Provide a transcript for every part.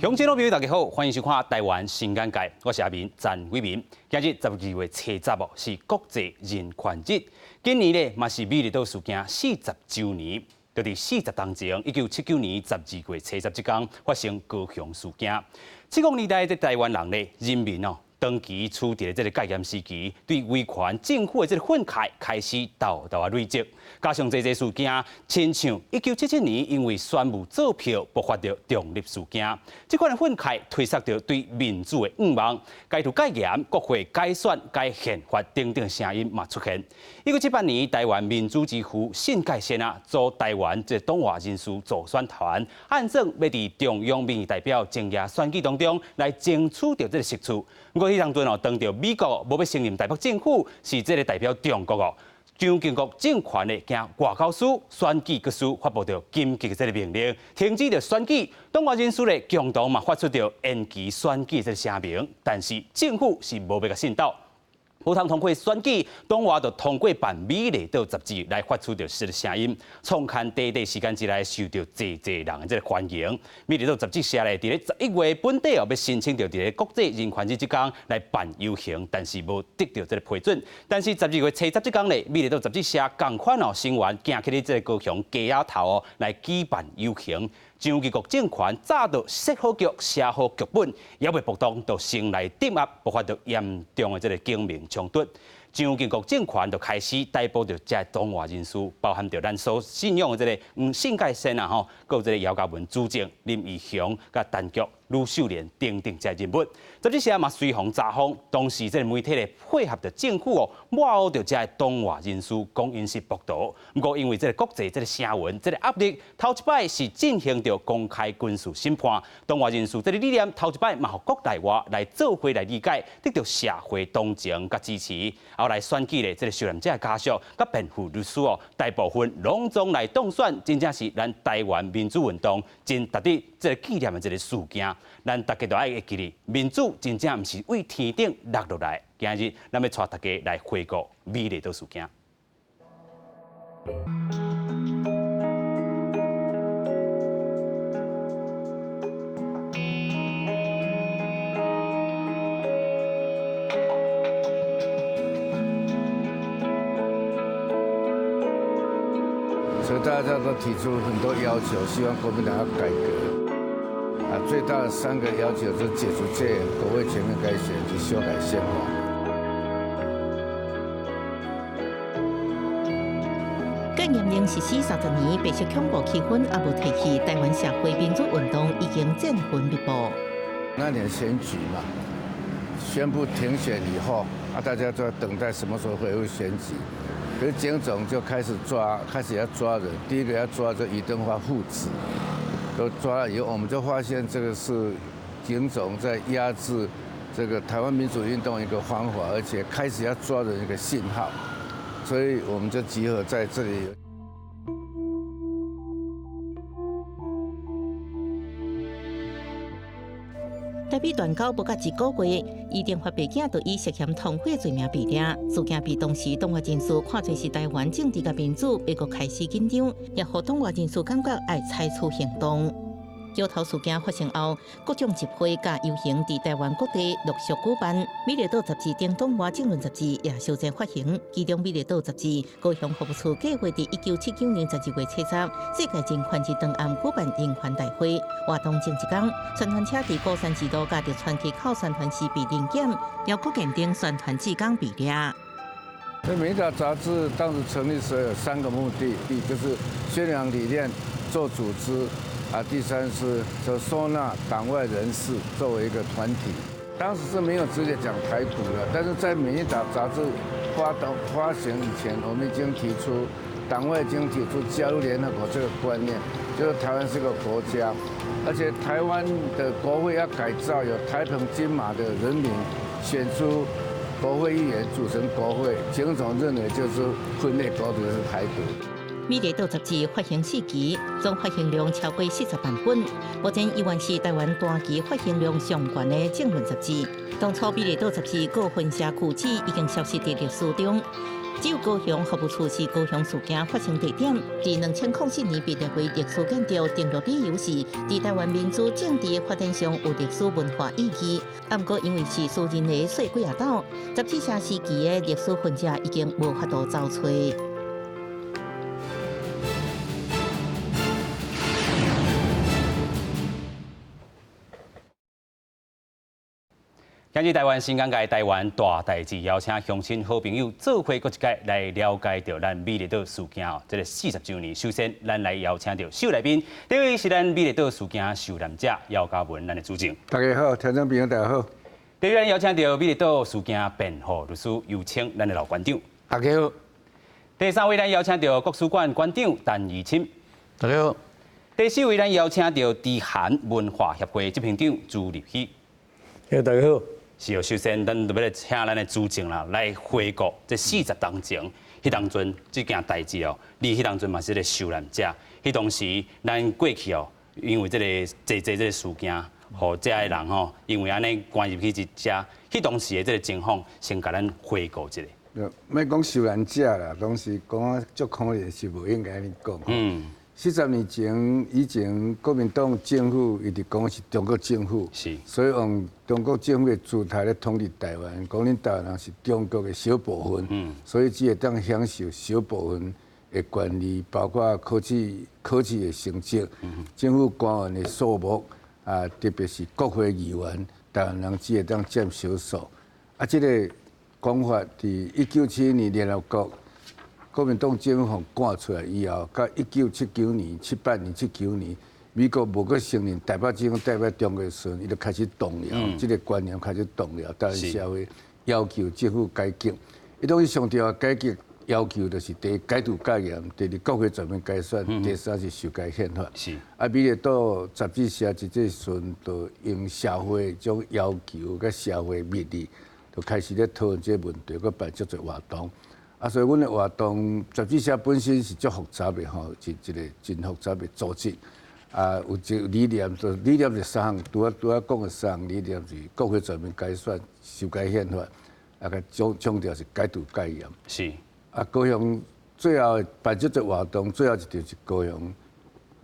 鄉親老朋友大家好，歡迎收看《台灣新眼界》，我是阿明陳偉民。今日12月七十哦，是國際人權日。今年咧嘛是美麗島事件40週年。就佇40冬前，1979年12月七十這天發生高雄事件。70年代的台灣人咧，人民哦，長期處佇這個戒嚴時期，對威權政府的這個憤慨開始沓沓仔累積，加上濟濟事件，親像1977年因為選務作票爆發著中壢事件，這款的憤慨推捒著對民主的願望，解除戒嚴、國會改選、改憲法等等聲音嘛出現。1978年，台灣民主之父信蓋仙仔組台灣這黨外人士助選團，按算欲佇中央民意代表前夜選舉當中來爭取著這個席次。毋過彼當陣哦，當著美國無欲承認台北政府是這個代表中國哦，蔣經國政權的驚外交司選舉局司發布著緊急的這個命令，停止著選舉。黨外人士咧共同嘛發出著延期選舉這個聲明，但是政府是無欲共信斗。無通通過選舉，黨外就通過辦《美麗島雜誌》來發出著這個聲音，創刊短短時間之內受著濟濟人的這個歡迎。《美麗島雜誌社》咧，佇咧11月本底哦，欲申請著佇咧國際人權日這工來辦遊行，但是無得著這個批准。但是12月七十這工咧，《美麗島雜誌社》仝款哦，成員行去咧這個高雄街仔頭哦來舉辦遊行。蔣經國政權早就設好局、寫好劇本，猶未曝當，就先來鎮壓，爆發著嚴重的這個警民衝突。蔣經國政權就開始逮捕著這黨外人士，包含著咱所信仰的這個黃信蓋仙仔吼，閣有這個姚嘉文主政、林義雄、佮陳菊、呂秀蓮等等這人物。雜誌社嘛隨予查封，當時這個媒體咧配合著政府哦，抹黑著這黨外人士，講𪜶是暴徒。毋過因為這個國際這個聲援、這個壓力，頭一擺是進行著公開軍事審判，黨外人士這個理念頭一擺嘛予國內外來做伙來理解，得著社會同情佮支持。後來選舉咧，這個受難者的家屬佮辯護律師哦，大部分攏總來當選，真正是咱台灣民主運動真值得這個紀念的一個事件。咱大家都愛會記得，民主真正毋是對天頂落落來。今日咱欲帶大家來回顧美麗島事件。所以大家都提出很多要求，希望國民黨要改革。啊，最大的三個要求就是解除戒嚴、國會全面改選及修改憲法。戒嚴令實施30年，白色恐怖氣氛猶無褪去，台灣社會民主運動已經戰雲密佈。那年選舉嘛，宣布停選以後，啊，大家都在等待什麼時候恢復選舉。可是警總就開始抓，開始要抓人。第一個要抓就余登發父子，都抓了以後，我們就發現這個是警總在壓制這個台灣民主運動一個方法，而且開始要抓人一個信號，所以我們就集合在這裡。台美斷交無到一個月，余登發爸囝就以涉嫌通匪罪名被掠。事件被當時黨外人士看做是台灣政治佮民主會閣開始緊張，也予黨外人士感覺愛採取行動。橋頭事件發生後，各種集會佮遊行佇台灣各地陸續舉辦。美麗島雜誌等黨外政論雜誌也相繼發行。其中，美麗島雜誌高雄服務處計劃佇1979年12月七十，世界人權日當暗舉辦人權大會活動前一工，宣傳車佇鼓山支路佮德川街口宣傳時被臨檢，姚國建等宣傳志工被掠。這美麗島雜誌當時成立時有三個目的，第一就是宣揚理念、做組織。啊，第三是就收納黨外人士作為一個團體，當時是沒有直接講台獨的，但是在《美麗島雜誌》發動發行以前，我們已經提出黨外已經提出加入聯合國這個觀念，就是台灣是個國家，而且台灣的國會要改造，由台澎金馬的人民選出國會議員組成國會，警總認為就是分裂國土是台獨。美麗島雜誌發行四期，總發行量超過40萬本，目前依然是台灣單期發行量上懸的政論雜誌。當初美麗島雜誌各分社舊址已經消失佇歷史中，只有高雄服務處是高雄事件發生地點。佇2004年被列為歷史建築登錄理由是，佇台灣民主政治發展上有歷史文化意義。啊，毋過因為是私人的細幾仔斗，雜誌社時期的歷史痕跡已經無法度找揣。今日台灣新眼界，台灣大代誌，邀請鄉親好朋友做伙閣一擺來了解著咱美麗島事件哦。這个40週年，首先咱來邀請著首來賓，第一位是咱美麗島事件受難者姚嘉文，咱的主持。大家好，聽眾朋友大家好。第二位邀請著美麗島事件辯護律師尤清，咱的老館長。大家好。第三位咱邀請著國史館館長陳怡清。大家好。第四位咱邀請著知韓文化協會執行長朱立熙。大家好。是哦，首先咱就欲來請咱的主持啦，來回顧這40當前，彼當陣這件代誌哦，你彼當陣嘛是個受難者，彼當時咱過去哦，因為這个濟濟這个事件，予遮的人吼，因為按呢關入去一遮，彼當時的這个情況，先共咱回顧一下。莫講受難者啦，當時講啊足可憐是無應該按呢講。40年前，以前國民黨政府一直講是中國政府，所以用中國政府的姿態來統治台灣，講恁台灣人是中國的小部分，所以只會當享受小部分的權利，包括考試考試的成績、政府官員的數目，啊，特別是國會議員，台灣人只會當佔少數。啊，這个講法佇1971年聯合國。國民黨政府趕出來以後，到1979年、78年、79年，美國無閣承認台北政府代表中國的時陣，伊就開始動搖，這个觀念開始動搖，台灣社會要求政府改革。伊當時上重要改革要求就是第一解除戒嚴，第二國會全面改選，第三是修改憲法。啊，美麗島雜誌社佇這時陣就用社會這種要求佮社會民意，就開始咧討論這个問題，閣辦足濟活動。啊，所以阮的活動雜誌社本身是足複雜的吼，是一个真複雜的組織。啊，有一个理念，就理念是三項，拄仔拄仔講的三項理念是國會全面改選、修改憲法，啊，佮強強調是解除戒嚴。啊，高雄最後辦這個活動，最後一場是高雄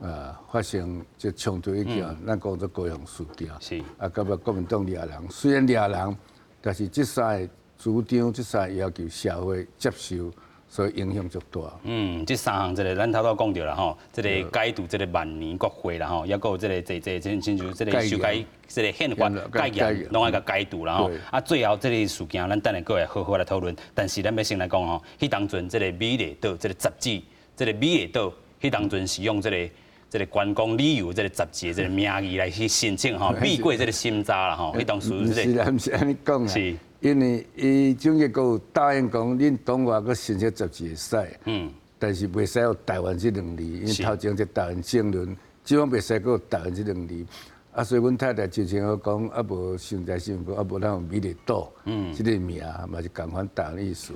啊發生這衝突以後，咱講做高雄事件。啊，到尾國民黨掠人，雖然掠人，但是這三个主張，這三个要求社會接受，所以影響足大。嗯，這三項這个咱頭拄講著啦吼，這个解除這个萬年國會啦吼，抑閣有這个濟濟親像這个修改這个憲法戒嚴，攏愛共解除啦吼。啊，最後這个事件，咱等下閣會好好來討論。但是咱欲先來講吼，彼當陣這個美麗島這个雜誌，這个美麗島，彼當陣是用這个這个觀光旅遊這个雜誌的這个名義來去申請吼，避過這个審查啦吼。彼當時這個毋是啦，毋是按呢講啦。因為伊蔣介石有答應講，恁黨外閣申請雜誌會使，但是袂使有台灣這兩字，因為頭前這台灣政論，這方袂使閣有台灣這兩字。啊，所以阮太太就像我講，啊無想來想去，啊無咱用美麗島，這个名嘛是仝款台灣意思。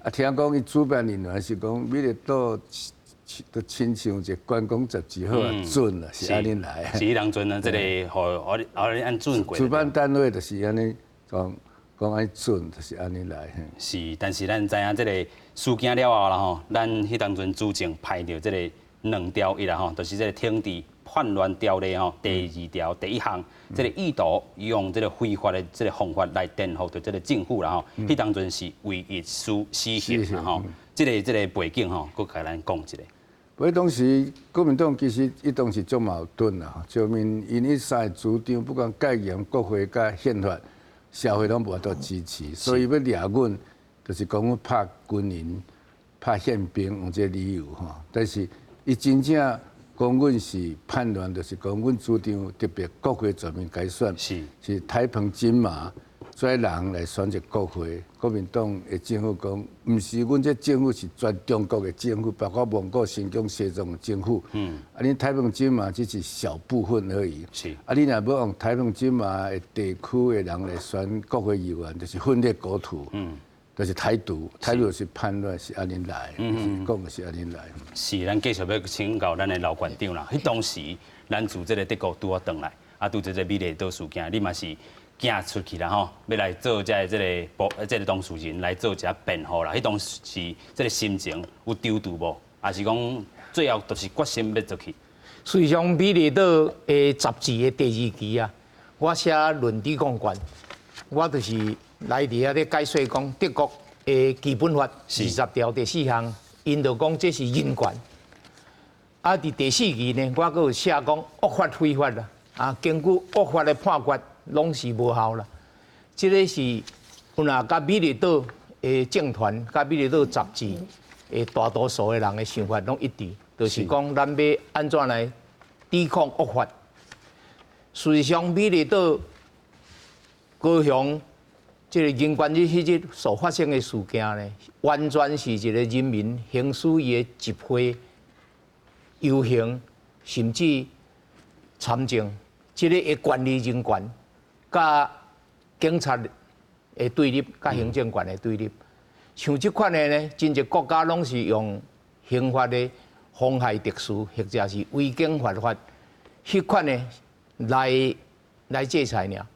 啊，聽講伊主辦人員是講美麗島，都親像一個觀光雜誌好啊準啦，是按呢來。是彼當陣啊，這個予予予恁按準過。主辦單位就是按呢講。講按準就是按呢來。是，但是咱知影這个事件了後啦吼，咱彼當陣主政派著這个兩條一啦吼，就是這个懲治叛亂條例吼，第二條第一項，這个意圖用這个非法的這个方法來顛覆著這个政府啦吼，彼當陣是唯一死死刑啦吼，這个這个背景吼，閣共咱講一下。不過當時國民黨其實伊當時足矛盾啦，就因𪜶三個主張，不管戒嚴、國會佮憲法。社會攏無法度支持，所以欲掠阮，就是講阮拍軍人、拍憲兵，用這个理由吼。但是伊真正講阮是叛亂，就是講阮主張特別國會全面改選，是台澎金馬跩人來選擇國會。國民黨的政府講，毋是阮這政府是全中國的政府，包括蒙古、新疆、西藏的政府。啊，恁台澎金馬只是小部分而已。啊，你若欲用台澎金馬的地區的人來選國會議員，就是分裂國土。就是台獨，台獨是叛亂，是按呢來，講的是按呢來。是，咱繼續欲請教咱的劉館長啦。彼當時，咱自這个德國拄仔轉來，啊，拄這个美麗島事件，你嘛是行出去啦吼，欲來做這个這个部這个當事人來做一下辯護啦。彼當時這个心情有躊躇無？抑是講最後就是決心欲做去？事實上，美麗島的雜誌的第二期啊，我寫論抵抗權，我就是來佇遐咧解說講德國的基本法20條第四項，𪜶就講這是人權。啊，佇第四期呢，我閣有寫講惡法非法啦，啊，根據惡法的判決攏是無效啦。這个是有若佮美麗島的政團、佮美麗島雜誌的大多數的人的想法攏一致，就是講咱欲按怎來抵抗惡法。事實上，美麗島高雄這个人權日彼日所發生的事件呢，完全是一个人民行使伊的集會、遊行，甚至參政，這个的權利人權，佮警察的對立，佮行政權的對立。像這款的呢，真濟國家攏是用刑法的妨害秩序，或者是違警犯法，彼款的來制裁爾，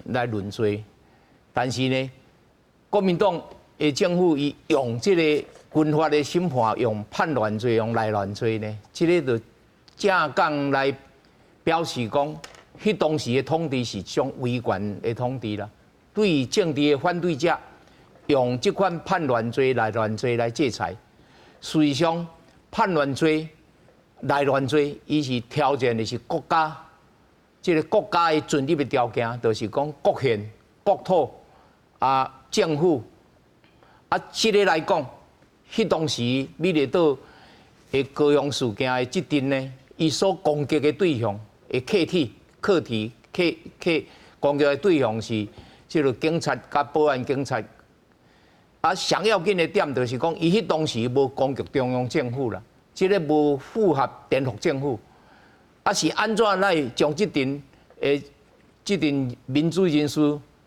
來論罪。但是呢，國民黨的政府伊用這个軍法的審判，用叛亂罪、用內亂罪呢，這个就正講來表示講，彼當時的統治是種威權的統治啦。對於政治的反對者，用這款叛亂罪、內亂罪來制裁。事實上，叛亂罪、內亂罪，伊是挑戰的是國家，這个國家的存立的條件，就是講國憲、國土啊、政府啊，這个來講，彼當時美麗島的高雄事件的這陣呢，伊所攻擊的對象的客體、課題、客客攻擊的對象是這个警察佮保安警察。啊，上要緊的點就是講，伊彼當時無攻擊中央政府啦，這个無符合顛覆政府。啊，是按怎來將這陣的這陣民主人士，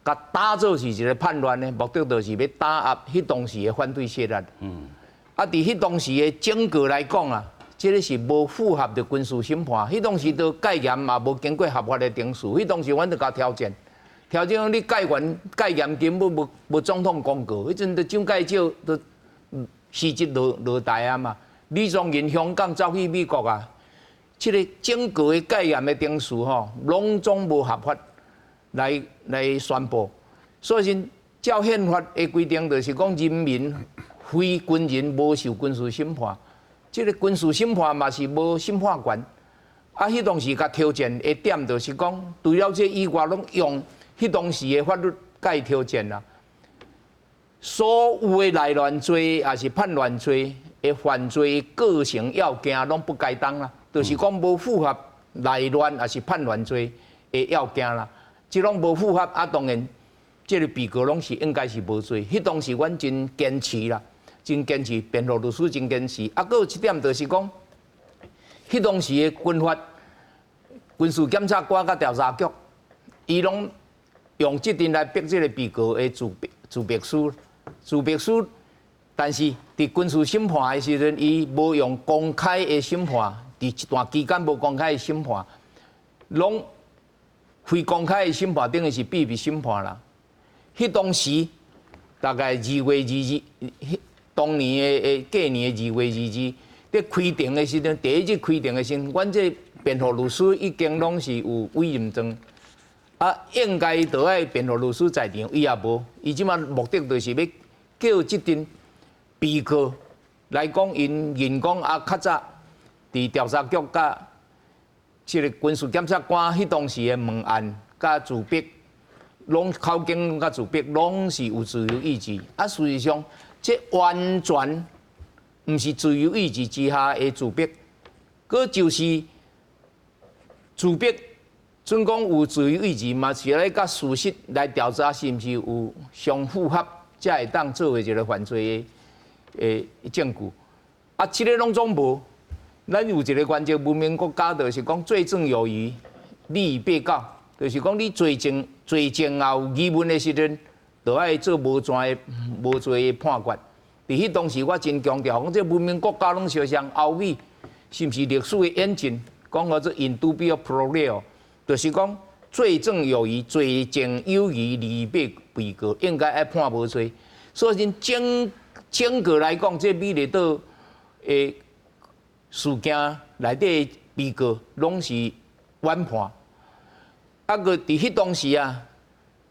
共打做是一个叛亂呢？目的就是欲打壓彼當時的反對勢力。啊，佇彼當時的整個來講啊，這个是無符合著軍事審判。彼當時都戒嚴嘛，無經過合法的程序。彼當時阮就共挑戰，挑戰講你戒嚴戒嚴根本無總統公告，彼陣都蔣介石都辭職落台啊嘛。李宗仁香港走去美國啊，這个整個的戒嚴的程序吼，攏總無合法來宣布。所以照憲法的規定，就是講人民非軍人無受軍事審判。這个軍事審判嘛是無審判權。啊，彼當時共挑戰的點就是講，除了這以外，攏用彼當時的法律共伊挑戰啦。所有的內亂罪抑是叛亂罪的犯罪構成要件，攏不該當啦。就是講無符合內亂抑是叛亂罪的要件啦。這攏無符合啊，當然這个被告攏是應該是無罪。彼當時阮真堅持啦，真堅持，辯護律師真堅持。啊，閣有一點就是講，彼當時的軍法、軍事檢察官佮調查局，伊攏用這陣來逼這个被告的自白書、自白書。但是佇軍事審判的時陣，伊無用公開的審判，佇這段期間無公開的審判，攏非公開的審判，等於是秘密審判啦。彼當時大概2月22，當年的過年的2月22，佇開庭的時陣，第一日開庭的時陣，阮這辯護律師已經攏是有委任狀，啊，應該著愛辯護律師在場，伊也無，伊這馬目的就是欲叫這陣被告來講，𪜶認講啊，較早佇調查局佮這个軍事檢察官彼當時的問案佮自白，攏口供佮自白，攏是有自由意志。啊，事實上，這完全毋是自由意志之下的自白，閣就是自白，準講有自由意志，嘛是來佮事實來調查是毋是有相符合，才會當做為一个犯罪的證據。啊，這个攏總無。咱有一个原則，文明國家就是講罪證有疑，利於被告，就是講你罪證罪證也有疑問的時陣，就愛做無罪的判決。佇彼當時，我真強調講，這文明國家攏相像歐美，是毋是歷史的演進？講叫做 in dubio pro reo，就是講罪證有餘，罪證有餘而被被告應該愛判無罪。所以整整個來講，這美麗島的事件內底被告攏是冤判。啊，閣佇彼當時啊，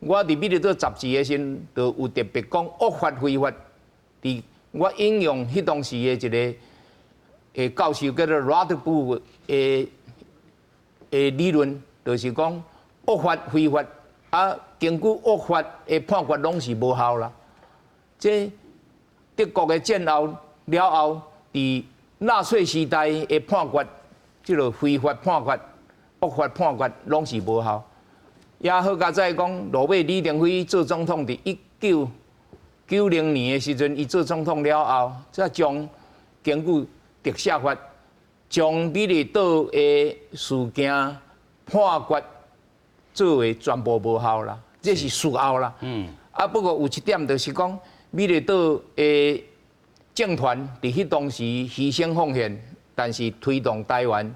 我佇美麗島雜誌的時陣，就有特別講惡法非法。佇我引用彼當時的一個的教授叫做 Radbruch 的理論，就是講惡法非法，啊，根據惡法的判決攏是無效啦。這德國的戰後了後，佇納粹時代的判決，這個非法判決、惡法判決攏是無效。也好佳哉講，落尾李登輝做總統，佇1990年的時陣，伊做總統了後，才將根據特赦法，將美麗島的事件判決做為全部無效啦，這是事後啦。啊，不過有一點就是講，美麗島的政團佇彼當時犧牲奉獻，但是推動台灣，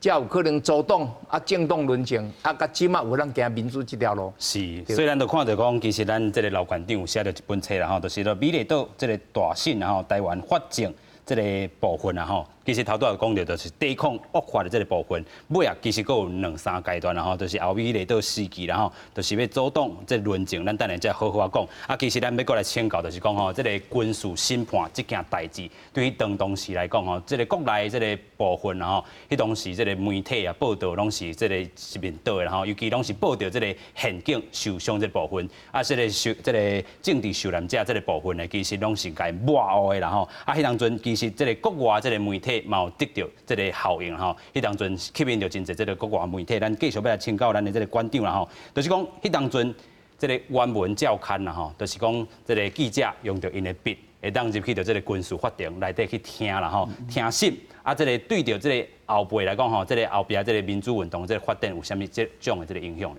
才有可能組黨啊，政黨輪替啊，佮這馬有通行民主這條路。是，所以咱就看著講，其實咱這个老館長有寫著一本冊啦吼，就是說美麗島這个大審啦吼，台灣法政這个部分啦吼，其實頭拄仔有講著，就是抵抗惡法的這个部分，尾啊其實閣有兩三階段啦吼，就是後美麗島時期啦吼，就是欲組黨這論證，咱等下再好好仔講。啊，其實咱欲閣來請教，就是講吼，這个軍事審判這件代誌，對於當時來講吼，這个國內這个部分啦吼，彼當時這个媒體啊報導攏是這个一面倒的啦吼，尤其攏是報導這个憲警受傷這个部分，啊，這个受這个政治受難者這个部分呢，其實攏是共抹烏的啦吼。啊，彼當陣其實這个國外這个媒體嘛有得著這个效應吼，彼當陣吸引著真濟這个國外媒體，咱繼續欲來請教咱的這个館長啦吼，就是講彼當陣這个原文照刊啦吼，就是講這个記者用著𪜶的筆，會當入去著這个軍事法庭內底去聽啦吼，聽審啊，這个對著這个後輩來講吼，這个後壁這个民主運動這个發展有啥物這種的這个影響咧？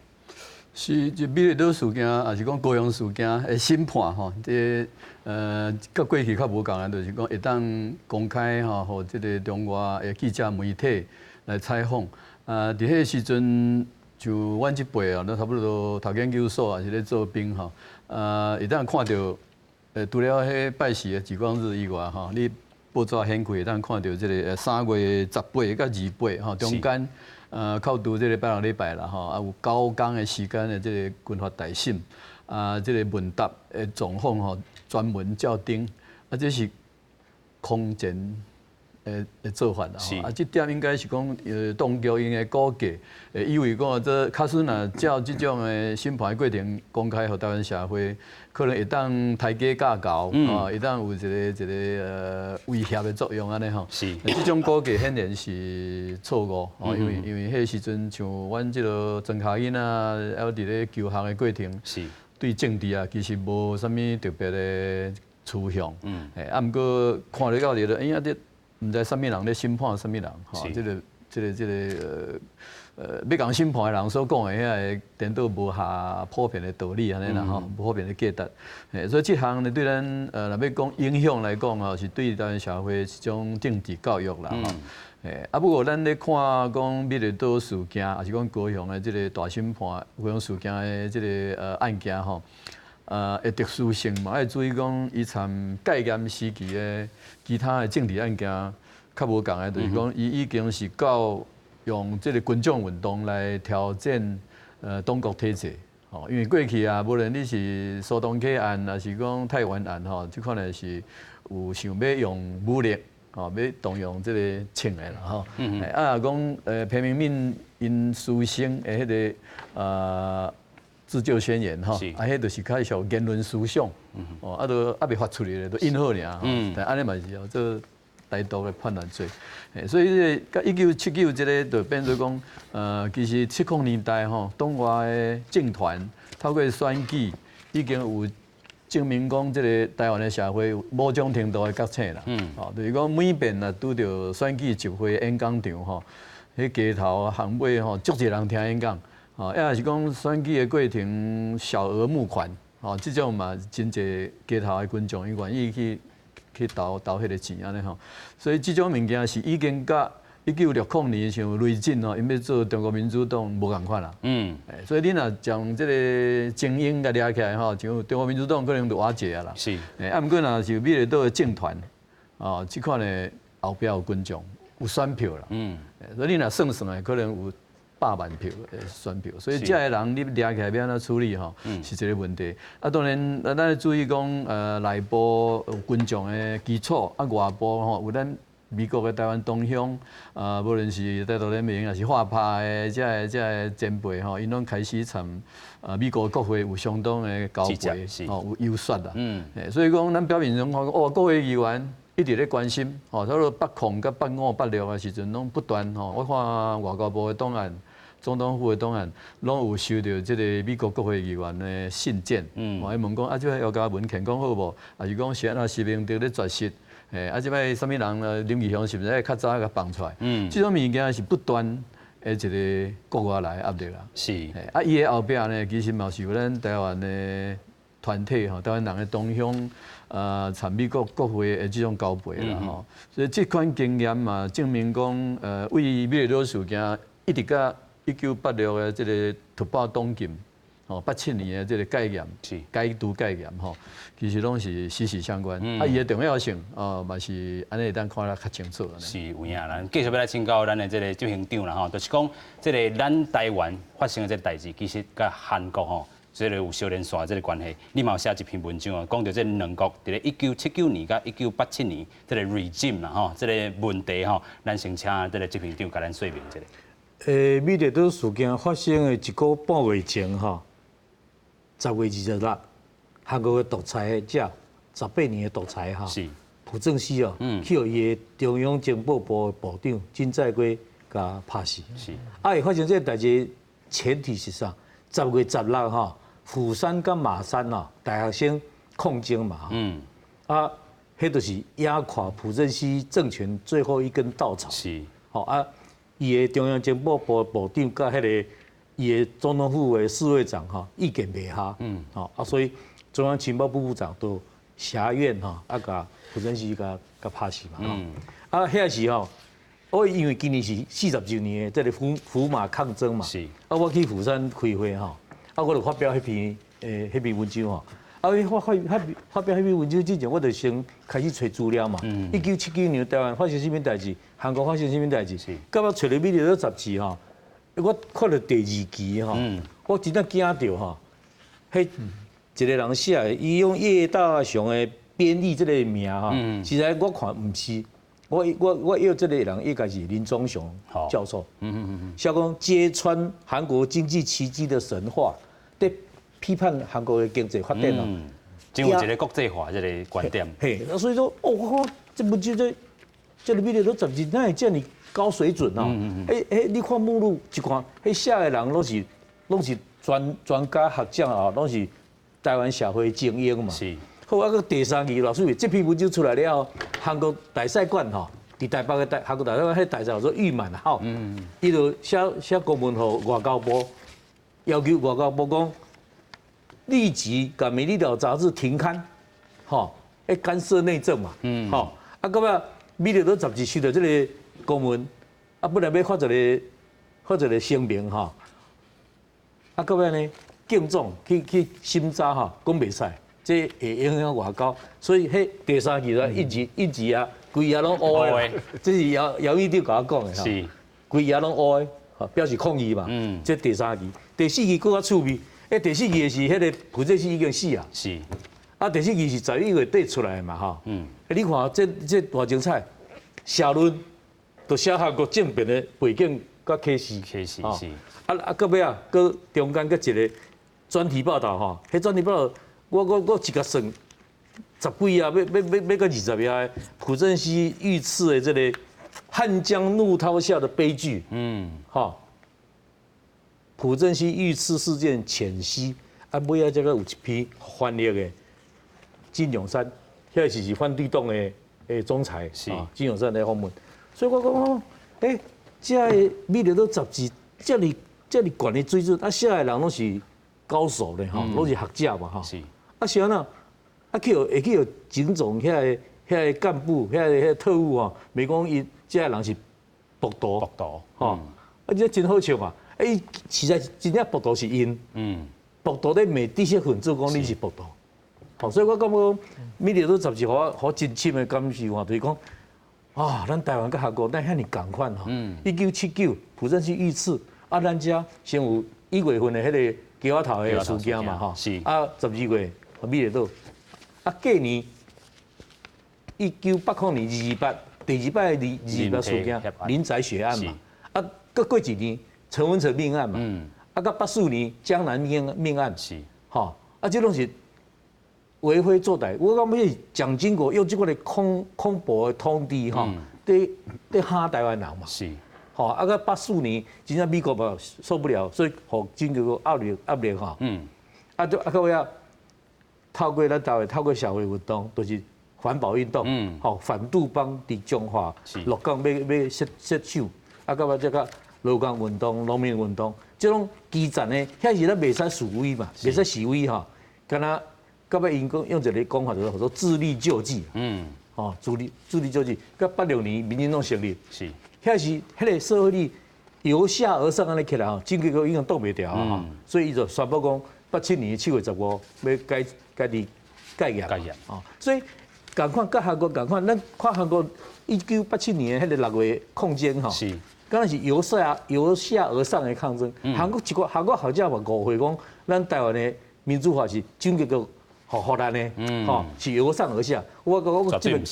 是，這美麗島事件，抑是講高雄事件的審判吼，這佮過去較無仝的，就是講會當公開吼，予這个中外的記者媒體來採訪。啊，佇彼个時陣，像阮這輩啊，都差不多讀研究所，抑是咧做兵吼，啊，會當看著，除了彼拜四的《莒光日》以外吼，你報紙掀開會當看著這个3月18佮28吼，中間。扣除這个拜六禮拜啦吼，啊有9工的時間的這个軍法大審，啊，這个問答的狀況吼，全文照登，啊，這是空前的做法啦。啊，這點應該是講，當局𪜶的估計，會以為講這假使若照這種的審判的過程公開予台灣社會，可能會當抬價架高，啊，會當有一個威脅的作用按呢吼。這種估計顯然是錯誤，哦，因為彼時陣像阮這个莊跤囡仔，猶佇咧求學的過程，對政治啊，其實無啥物特別的趨向。啊，毋過看咧到佇咧，哎呀，這毋知啥物人咧審判啥物人，吼，這個欲共審判的人所講的遐个顛倒無合普遍的道理按呢啦吼，無普遍的價值。所以這項呢，對咱若欲講影響來講吼，是對台灣社會一種政治教育啦吼。啊，不過咱咧看講美麗島事件，抑是講高雄的這个大審判，高雄事件的這个案件吼，的特殊性嘛，愛注意講，伊參戒嚴時期的其他的政治案件較無仝的，就是講伊已經是到用這个群眾運動來挑戰黨國體制，吼，因為過去啊，無論你是蘇東溪案，抑是講泰源案吼，這款的是有想欲用武力，吼，欲動用這个槍的啦，吼。啊，講彭明敏𪜶師生的彼个自救宣言吼，啊，彼就是較屬言論思想，哦，啊，都猶未發出來咧，都印好爾，但按呢嘛是哦，做台獨的叛亂罪，所以這个1979這个就變做講，其實70年代吼，黨外的政團透過選舉已經有證明講，這个台灣的社會有某種程度的覺醒啦。哦，就是講每遍若拄著選舉集會演講場吼，彼街頭巷尾吼，足濟人聽演講，吼，抑是講選舉的過程小額募款，吼，這種嘛真濟街頭的群眾，伊願意去投投彼个錢按呢吼，所以這種物件是已經佮1960年像雷震吼，𪜶欲做中國民主黨無仝款啦。所以你若將這个精英共掠起來吼，像中國民主黨可能就瓦解啊啦。啊，毋過若是美麗島的政團，哦，這款的後壁有群眾有選票啦。所以你若算算來，可能有百萬票的選票，所以這个人你掠起來欲按怎處理吼，是一个問題。啊，當然，咱愛注意講，內部有群眾的基礎，啊，外部吼有咱美國的台灣同鄉，啊，無論是台獨聯盟，抑是畫拍的這个前輩吼，𪜶攏開始參美國國會有相當的交背，吼有遊說啦。所以講，咱表面上看講，哦，國會議員一直咧關心，吼，差不多80佮85、86的時陣，攏不斷吼，我看外交部的檔案、總統府的檔案，攏有收著這个美國國會議員的信件，伊問講啊，這擺姚嘉文健講好無？抑是講是按怎習明德咧絕食？啊，這擺啥物人林義雄是毋是愛較早共放出來？這種物件是不斷的一个國外來的壓力啦。啊，伊的後壁呢，其實嘛是有咱台灣的團體吼，台灣人的同鄉，參美國國會的這種交背啦吼。所以這款經驗嘛，證明講，為美麗島事件一直到1986的這个突破黨禁，吼，87年的這个戒嚴，解除戒嚴吼，其實攏是息息相關。啊，伊的重要性哦，嘛是按呢會當看得較清楚。是有影啦，繼續欲來請教咱的這个執行長啦吼，就是講這个咱台灣發生的這个代誌，其實佮韓國吼，這个有相連線這个關係。你嘛有寫一篇文章啊，講著這兩國佇咧1979年佮1987年這个 regime 啦吼，這个問題吼，咱先請這个執行長共咱說明一下。美麗島事件發生的一個半月前吼，10月26，韓國的獨裁者18年的獨裁哈，朴正熙哦，去予伊的中央情報部的部長金在圭共拍死。啊，伊發生這个代誌，前提是啥？10月16吼，釜山佮馬山哦，大學生抗爭嘛。啊，彼就是壓垮朴正熙政權最後一根稻草。吼啊。伊的中央情報部部長佮彼个伊的總統府的侍衛長吼意見袂合，吼啊，所以中央情報部部長都挾怨吼，啊，共朴正熙共拍死嘛，啊，遐時吼，我因為今年是40週年的這个釜馬抗爭嘛，啊，我去釜山開會吼，啊，我就發表彼篇文章吼，啊，發表彼篇文章之前，我就先開始揣資料嘛。1979年台灣發生啥物代誌，韓國發生啥物代誌，到尾揣著美麗島雜誌吼，我看著第二期吼，我真正驚著吼，彼一个人寫的，伊用葉大雄的編譯這个名吼，實在我看毋是，我約這个人應該是林宗雄教授，寫講揭穿韓國經濟奇蹟的神話，佇批判韓國的經濟發展哦，真有一个國際化這个觀點。嘿，所以說，哦，我看這本書這個美麗島雜誌哪會遮爾高水準啊？欸，你看目錄一看，彼寫的人攏是專家學者啊，攏是台灣社會精英嘛。好，啊，閣第三期老師，這篇文章出來了後，韓國大使館吼，佇台北的韓國大使館，彼大使叫做玉滿浩，伊就寫公文予外交部，要求外交部講，立即共美麗島雜誌停刊，吼，愛干涉內政嘛，吼，啊，到尾美麗島雜誌收著這个公文，啊，本來欲發一個聲明吼，啊，到尾呢，逕總去審查吼，講袂使，這會影響外交，所以彼第三期咧印字啊，規頁攏烏的，這是姚姚議長共我講的吼，規頁攏烏的，表示抗議嘛。這第三期，第四期閣較趣味。欸，第四期的是彼个朴正熙已經死啊。啊，第四期是11月底出來的嘛，吼。你看這偌精彩，社論就寫韓國政變的背景佮啟示。啟示是。啊，閣尾啊，閣中間閣一個專題報道吼，彼專題報道，我一共算十幾頁，欲到20頁的朴正熙遇刺的這个漢江怒濤下的悲劇。吼。朴正熙遇刺事件淺析，啊，尾仔這个有一篇翻譯的金泳三，遐是反對黨的總裁，金泳三來訪問，所以我講，欸，這个美麗島雜誌遮爾遮爾懸的水準，啊，寫的人攏是高手咧，吼，攏是學者嘛，吼。啊是按怎？啊去予會去予警總遐個幹部、遐個特務吼，袂講伊這个人是暴徒，暴徒，吼，啊這真好笑嘛！欸，實在真正暴徒是𪜶，暴徒咧罵知識分子講你是暴徒，吼，所以我感覺講《美麗島雜誌》予我真深的感受吼，就是講啊，咱台灣佮韓國咱遐爾仝款吼，1979朴正熙遇刺，啊，咱遮先有1月份的彼个橋仔頭的事件嘛，吼，啊，12月美麗島，啊，隔年1980年228第二擺的228事件，林宅血案嘛，啊，閣過一年陳文成命案嘛，啊，閣84年江南命案，吼，啊，這攏是為非作歹。我感覺是蔣經國用這款的恐怖的統治吼，佇嚇台灣人嘛，吼，啊，閣84年真正美國嘛受不了，所以予經過壓力吼，啊，就啊，閣尾仔透過咱台灣透過社會運動，就是環保運動，吼，反杜邦佇彰化、鹿港欲設廠，啊，到尾這個勞工運動、農民運動，這種基層的，遐時咱袂使示威嘛，袂使示威吼，敢若到尾𪜶講用一個講法，就是叫做自力救濟，吼，自力救濟。到86年民進黨成立，遐時彼個社會力由下而上按呢起來吼，蔣經國已經擋袂牢啊，所以伊就宣布講，87年7月15欲家己蓋業，啊，所以仝款佮韓國仝款，咱看韓國1987年的彼个6月抗爭吼，敢若是由下而上的抗爭。韓國學者嘛誤會講，咱台灣的民主化是蔣經國予咱的，吼，是由上而下。我這邊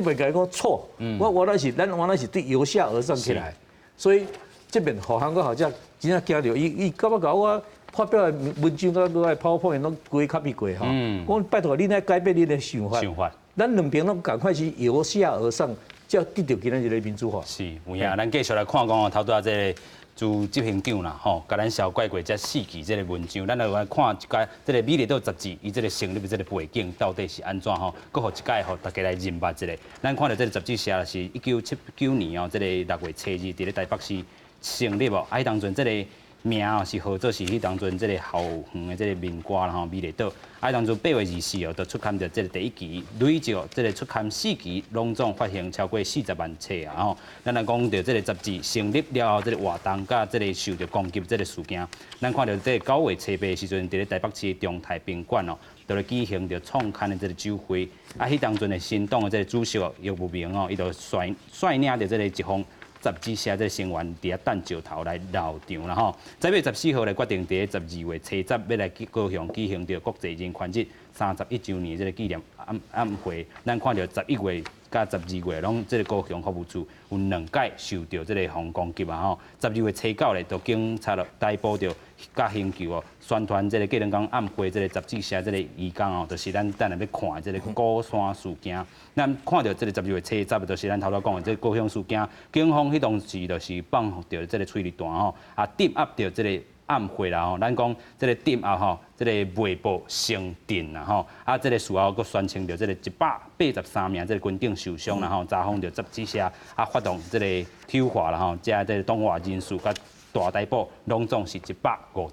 共伊講錯，我原來是咱原來是對由下而上起來，所以這邊予韓國學者真正驚著，伊感覺共我發表的文章佮我的 PowerPoint 攏規 copy 過吼。我拜託你來改變你的想法。想法。咱兩邊攏仝款是由下而上，才得著今仔日的民主化。是，有影。咱繼續來看講哦，頭拄仔這个朱執行長啦，吼，共咱紹介過這四期這个文章，咱來來看一擺這个美麗島雜誌，伊這个成立的這个背景到底是按怎吼，閣予一擺予大家來認捌一下。咱看著這个雜誌社是1979年哦，這个6月初2佇咧台北市成立哦，啊，彼當陣這个名哦是號做是彼當陣這个校園的這个民歌啦吼，美麗島。啊，當陣8月24哦，就出刊著這个第一期，累計哦，這个出刊四期，攏總發行超過40萬冊啊吼。咱來講著這个雜誌成立了後，這个活動佮這个受著攻擊這个事件，咱看著這个9月初8的時陣，佇咧台北市中泰賓館哦，就咧舉行著創刊的這个酒會。啊，彼當陣的新黨的這个主席葉武明哦，伊就率領著這个一方雜誌社這个成員佇遐擲石頭來鬧場啦吼。10月14號來決定佇咧12月初10欲來高雄舉行著國際人權日31週年這个紀念暗會。咱看著11月佮12月攏這个高雄服務處有兩擺受著這个予攻擊啊吼。12月初9咧，就警察逮捕著佮刑求哦，宣傳這个隔兩工暗會這个雜誌社這个義工哦，就是咱等下欲看的這个鼓山事件。咱看著這个12月初10，就是咱頭拄講的這个高雄事件，警方彼當時就是放著這个催淚彈吼，啊鎮壓著這个暗會啦吼。咱講這个鎮壓吼，這個未報先鎮啦吼，啊這个事後閣宣稱著這个183名這个軍警受傷啦吼，查封著雜誌社啊發動這個挑化啦吼，遮這个黨外人士佮大逮捕，攏總是152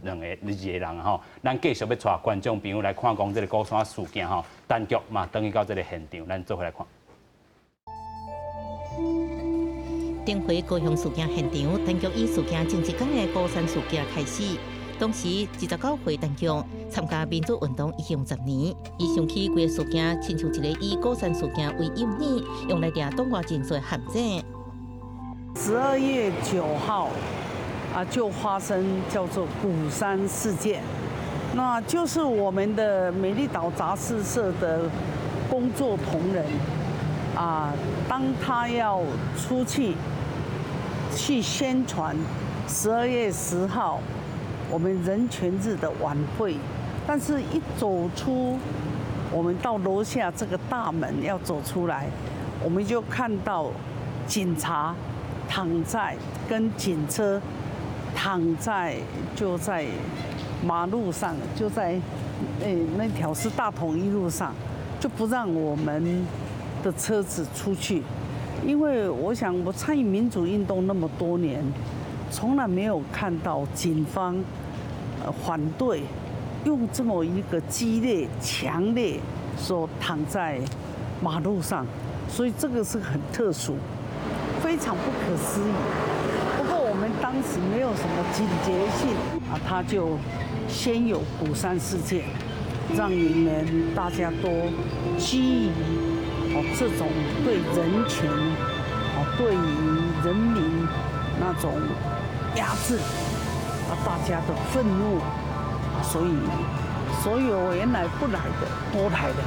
個人吼。咱繼續欲帶觀眾朋友來看講這个鼓山事件吼，陳局嘛轉去到這个現場，咱做伙來看。頂回高雄事件現場，陳局以事件前一工的鼓山事件開始。當時29歲陳局參加民主運動已經10年，伊想起規个事件，親像一个以鼓山事件為誘鍭，用來掠黨外人士的陷阱。12月9號啊，就發生叫做鼓山事件，那就是我們的美麗島雜誌社的工作同仁啊，當他要出去宣傳12月10號我們人權日的晚會，但是一走出我們到樓下這個大門要走出來，我們就看到警察躺在跟警車躺在就在馬路上，就在那條是大統一路上，就不讓我們的車子出去。因為我想，我參與民主運動那麼多年，從來沒有看到警方反對用這麼一個激烈、強烈，說躺在馬路上，所以這個是很特殊，非常不可思議。不過我們當時沒有什麼警覺性啊，他就先有鼓山事件，讓你們大家都基於哦這種對人權哦對於人民那種壓制啊，大家的憤怒啊，所以所有原來不來的都來了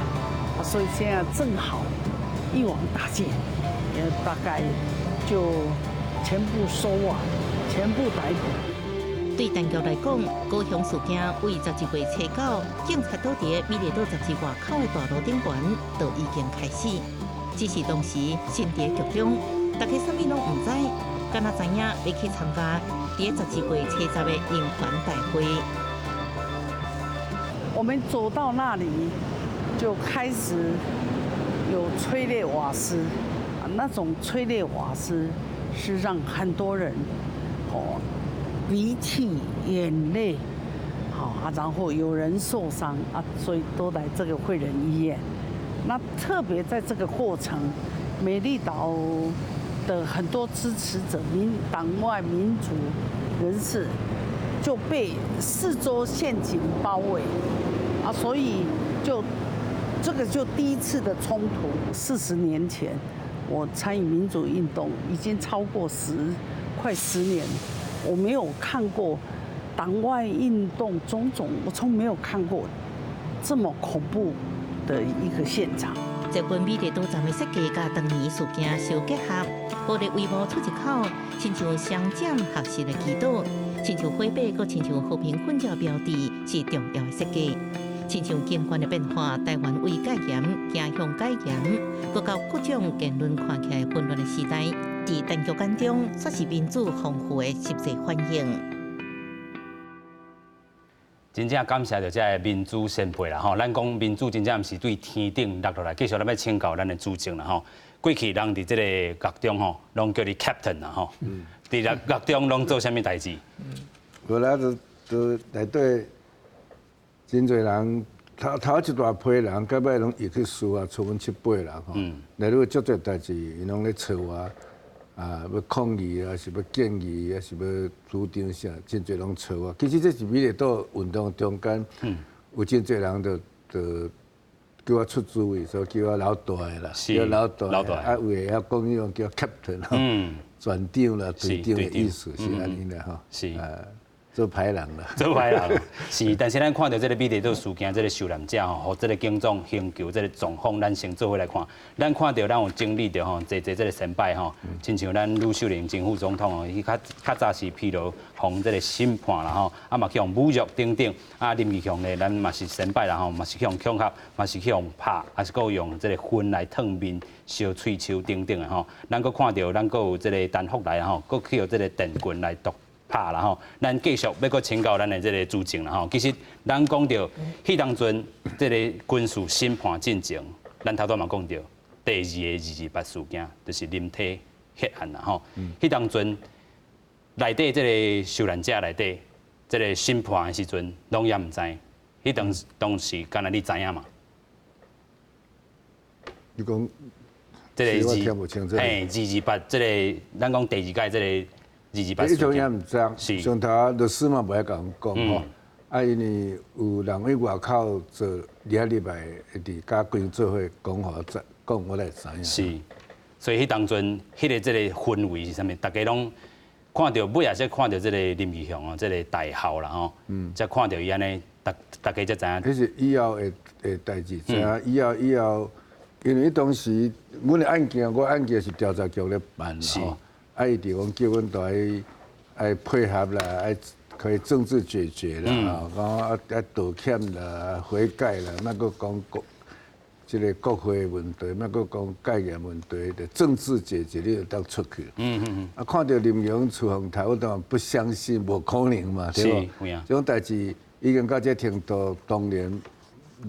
啊，所以現在正好一網打盡，也大概就全部收網，全部逮捕。對當局來講，高雄事件為11月初9，警察倒佇美麗島雜誌外口的大路頂懸，就已經開始。只是當時身佇局中，大家啥物攏毋知，敢若知影欲去參加佇11月初十的人權大會。我們走到那裡，就開始有催淚瓦斯，那種催淚瓦斯是讓很多人哦鼻涕、眼淚，好啊，然後有人受傷啊，所以都來這個惠仁醫院。那特別在這個過程，美麗島的很多支持者、民黨外民主人士就被四周陷阱包圍啊，所以就這個就第一次的衝突。40年前，我參與民主運動已經超過快10年，我沒有看過黨外運動種種，我從沒有看過這麼恐怖的一個現場。這份美麗島站的設計佮當年事件相結合，玻璃帷幕出入口，親像雙攢學習的祈禱，親像火把，閣親像和平奮戰標誌，是重要的設計。親像景觀的變化，台灣為戒嚴走向解嚴，閣到各種言論看起來混亂的時代，佇當局眼中，煞是民主豐富的實際反應。真正感謝著這个民主前輩啦吼，咱講民主真正毋是對天頂落落來，繼續咱欲請教咱的主政啦吼。過去人佇這个獄中吼，攏叫你 captain 啦吼。佇獄獄中攏做啥物代誌？無啦，就就內底真濟人，頭頭一大批人，到尾攏入去輸啊，剩阮七八個人吼。內底足濟代誌，𪜶攏咧揣我，啊，欲抗議啊，是欲建議，抑是欲主張啥，真濟攏揣我。其實這是美麗島運動中間，有真濟人就就叫我出主意，所以叫我老大的啦，叫老大，啊，有會曉講彼種叫 captain，船長啦、隊長的意思是按呢啦吼。做歹人啦，做歹人是，但是咱看著這个美麗島事件，這个受難者吼，予這个警總刑求這个狀況，咱先做伙來看。咱看著咱有整理著吼，濟濟這个先輩吼，親像咱呂秀蓮前副總統吼，伊較較早是疲勞予這个審判啦吼，啊嘛去予侮辱等等。啊林義雄咧，咱嘛是先輩啦吼，嘛是去予恐嚇，嘛是去予拍，抑是閣用這个薰來燙面、燒喙鬚等等的吼。咱閣看著咱閣有這个陳福來吼，閣去予這个電棍來毒拍啦吼，咱繼續欲閣請教咱的這个主政啦吼。其實咱講著，彼當陣這个軍事審判進前，咱頭拄嘛講著，第二个228事件就是林體血案啦吼。彼當陣內底這个受難者內底，這個審判的時陣，攏也毋知。彼當當時敢若你知影嘛？你講這个二，嘿，228，這个咱講第二屆這个。彼種也毋知，上頭律師嘛無愛共阮講吼，啊，因為有人佇外口做掠入來，佇佮規做伙講予我知，講我才會知影。是，所以彼當陣，彼个這个氛圍是啥物？大家攏看著尾仔才看著這个林義雄哦，這个代號啦吼，才看著伊按呢，逐大家才知影。彼是以後的的代誌，知影以後以後，因為當時阮的案件，我案件是調查局咧辦吼。啊，伊就講叫阮都愛愛配合啦，愛可以政治解決啦，吼，講啊愛道歉啦、悔改啦，莫閣講國這个國會問題，莫閣講戒嚴問題，就政治解決，你就當出去。啊，看著林榮出風頭，我當然不相信，無可能嘛，對無？這種代誌已經到這程度，當然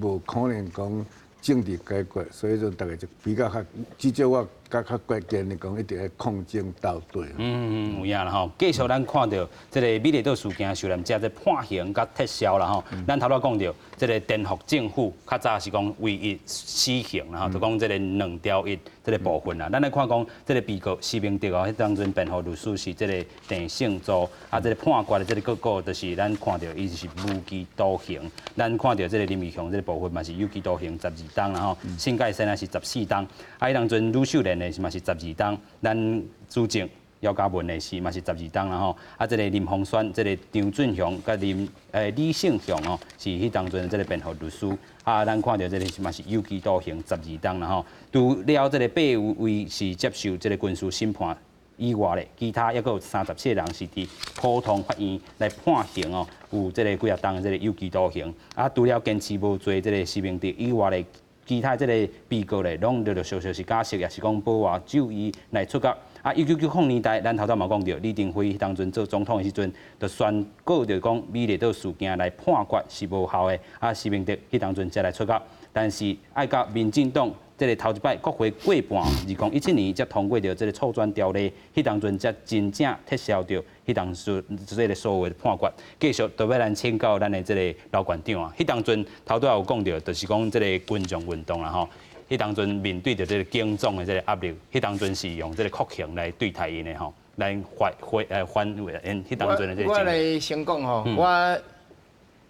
無可能講政治解決，所以就大家就比較較，至少我較較關鍵的講，一定愛抗爭到底。嗯，有影啦吼。繼續咱看著這个美麗島事件受難者這判刑佮撤銷啦吼。咱頭拄講著這个顛覆政府，較早是講唯一死刑啦吼，就講這个兩條一這个部分啦。咱來看講這个被告施明德哦，彼當陣辯護律師是這个鄭勝柱，啊，這个判決的這个結果就是咱看著伊是無期徒刑。咱看著這个林義雄這个部分嘛是有期徒刑12冬啦吼，申蓋先啊是14冬，啊，彼當陣呂秀蓮的是嘛是12冬，咱主政姚嘉文的是嘛是12冬啦吼，啊，這个林鴻宣、這个張俊雄佮林李勝雄哦，是彼當陣這个辯護律師，啊，咱看著這个是嘛是有期徒刑十二冬啦吼。除了這个八位是接受這个軍事審判以外咧，其他抑閣有37個人是佇普通法院來判刑哦，有這个幾仔冬的這个有期徒刑。啊，除了堅持無罪這个施明德以外咧，其他這个被告咧，攏陸陸續續是假釋，抑是講保外就醫來出獄。啊，1990年代，咱頭拄嘛講著，李登輝當陣做總統的時陣，就宣告著講美麗島事件來判決是無效的。啊，施明德彼當陣才來出獄，但是愛佮民進黨這个頭一擺國會過半，2017年才通過著這个促轉條例，彼當陣才真正撤銷著彼當時這个所謂的判決。繼續就欲來請教咱的這个老館長啊，彼當陣頭拄仔有講著，就是講這个群眾運動啦吼。彼當陣面對著這个警總的這个壓力，彼當陣是用這个酷刑來對待𪜶的吼，來反回反因彼當陣的這个。我來先講吼，我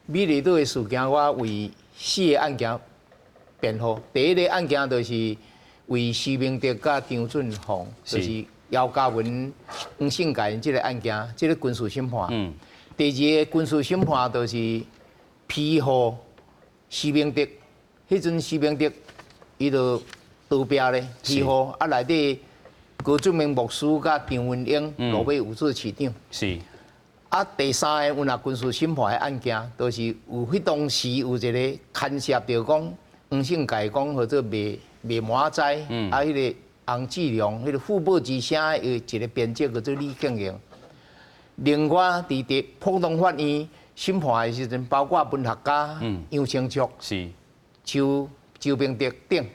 美麗島的事件，我為四个案件辯護。第一个案件就是為施明德佮張俊宏，就是姚嘉文、黃信介這个案件，這个軍事審判。第二个軍事審判就是批予施明德，彼陣施明德伊就逃避咧，批予啊內底高俊明牧師佮張文英落尾有做市長。啊，第三个阮也軍事審判的案件，就是有彼當時有一个牽涉著講黃信介講號做賣賣麻仔，啊，彼个洪志良，彼个富報之聲的一个編輯叫做李慶榮。另外，佇普通法院審判的時陣，包括文學家楊清卓、周周明德等，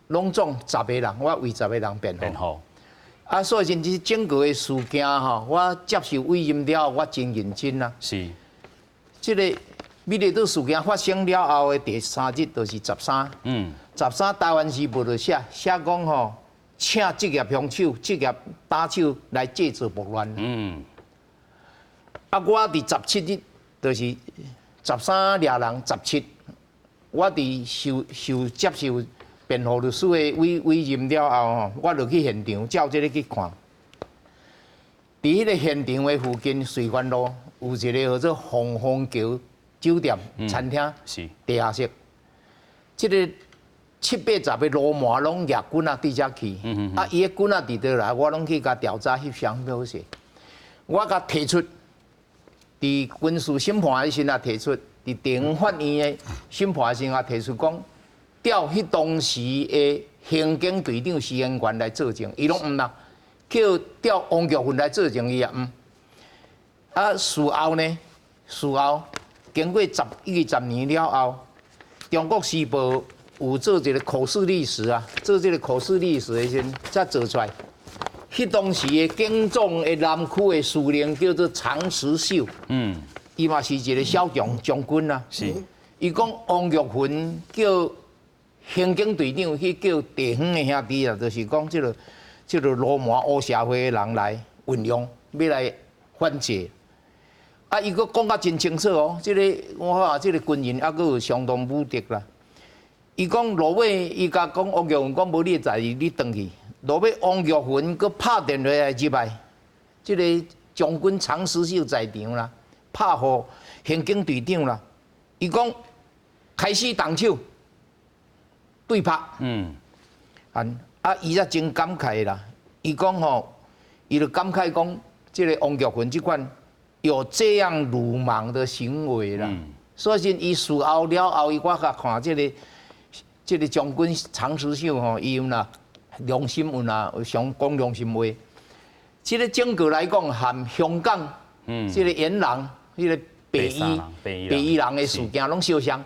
攏總十个人，我為十个人辯護。啊，所以真這整個的事件吼，我接受委任了後，我真認真啊。這個美麗島事件發生了後的第三日，就是十三。十三台灣時報就寫寫講吼，請職業兇手、職業打手來製造暴亂。啊，我佇17日，就是十三掠人十七，我佇受受接受辯護律師的委委任了後吼，我就去現場照這个去看。佇彼个現場的附近，瑞源路有一个叫做紅楓橋酒店餐廳，地下室。這个七八十个流氓攏攑棍仔佇遮去，啊，伊的棍仔佇佗來，我攏去共調查翕相好勢。我共提出，佇軍事審判的時陣也提出，佇地方法院的審判的時陣也提出講，調彼當時的刑警隊長施延權來作證，伊攏毋啦，叫調王玉雲來作證，伊也毋。啊，事後呢？事後經過十20年了後，中國時報有做一個口述歷史啊，做這個口述歷史的時陣，才做出來。彼當時的警總的南區的司令叫做常實秀，伊嘛是一個小將將軍啊。伊講王玉雲叫刑警隊長去叫地方的兄弟啊，就是講這個流氓黑社會的人來運用，欲來反制。啊，伊閣講甲真清楚哦，這個我看這個軍人猶閣有相當武德啦。伊講落尾，伊共講王玉雲講無你的代誌，你轉去。落尾王玉雲閣拍電話來入來，這个將軍常實秀在場啦，拍予刑警隊長啦。伊講開始動手對拍。啊啊！伊才真感慨啦。伊講吼，伊就感慨講，這个王玉雲這款有這樣魯莽的行為啦。所以伊事後了後，伊我共看這个這个將軍常實秀吼，伊有若良心有若想講良心話。這个整個來講，含香港，這个元朗，彼个白衣人的事件攏相像。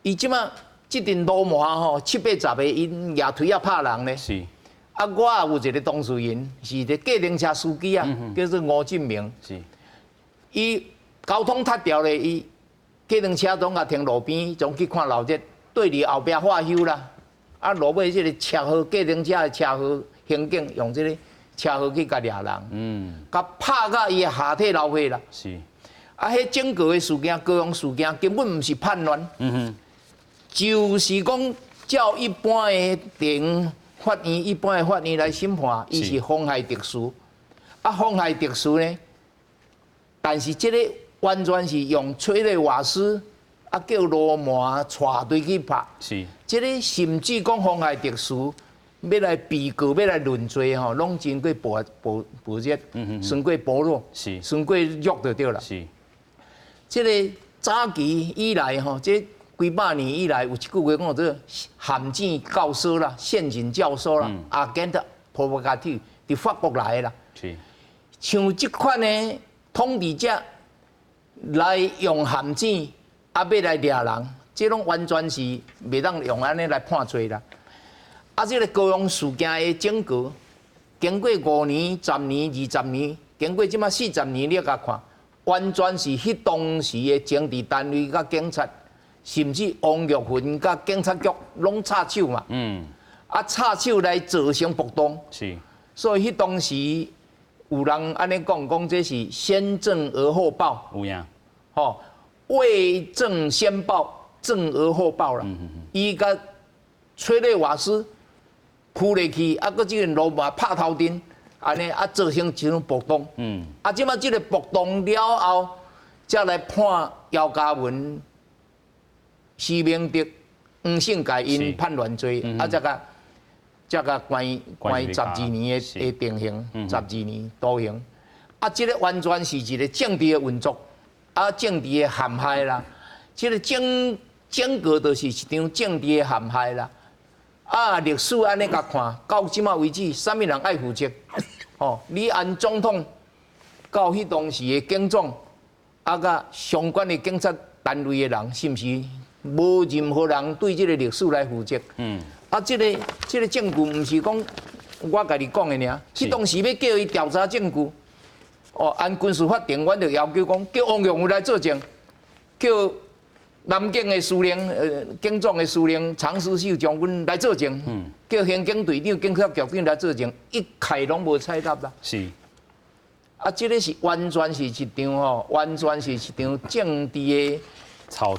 伊這馬這陣流氓吼，七八十个，𪜶舉槌仔拍人咧。啊，我也有一个當事人，是一個計程車司機啊，叫做吳俊明。伊交通塌掉咧，伊計程車總共停路邊，總去看鬧熱，對佇後壁化休啦。啊，落尾這個車禍，計程車的車禍，刑警用這個車禍去共掠人，共拍甲伊的下體流血啦。啊，彼整個的事件，高雄事件根本毋是叛亂，就是講照一般的庭法院，一般的法院來審判，伊是妨害秩序。啊，妨害秩序呢？但是這個完全是用催淚瓦斯，啊，叫流氓帶隊去拍。這個甚至講妨害秩序，欲來被告，欲來論罪吼，攏經過薄薄薄熱，算過薄弱，算過弱就對啦。這個早期以來吼，這幾百年以來有一句話講做陷阱教唆啦，陷阱教唆啦，agent provocateur，佇法國來的啦。像這款的統治者來用陷阱，啊，欲來掠人，這攏完全是袂當用按呢來判罪啦。啊，這個高雄事件的整個經過5年、10年、20年，經過這馬40年，你共看，完全是彼當時的政治單位佮警察，甚至王玉雲佮警察局攏插手嘛。啊，插手來造成暴動。所以彼當時有人按呢講，講這是先正而後暴。有影。吼，未正先暴，正而後暴啦。伊共催淚瓦斯撲入去，啊，閣這個路嘛拍頭陣，按呢啊造成一場暴動。啊，這馬這個暴動了後，才來判姚嘉文、施明德、黃勝傑𪜶叛亂罪，啊，才共關12年的定刑，12年徒刑。啊，這個完全是一個政治的運作，啊，政治的陷害啦。這個整整個就是一場政治的陷害啦。啊，歷史按呢共看，到這馬為止，啥物人愛負責？吼，李安總統到彼當時的警總，啊，佮相關的警察單位的人，是毋是無任何人對這個歷史來負責？啊，這個證據毋是講我家己講的爾，彼當時欲叫伊調查證據，哦，按軍事法庭，阮就要求講，叫王玉雲來作證，叫南警的司令、警總的司令常思秀將軍來作證，叫刑警隊長、警察局長來作證，一概攏無採納啦。啊，這個是完全是一場吼，完全是一場政治的操作，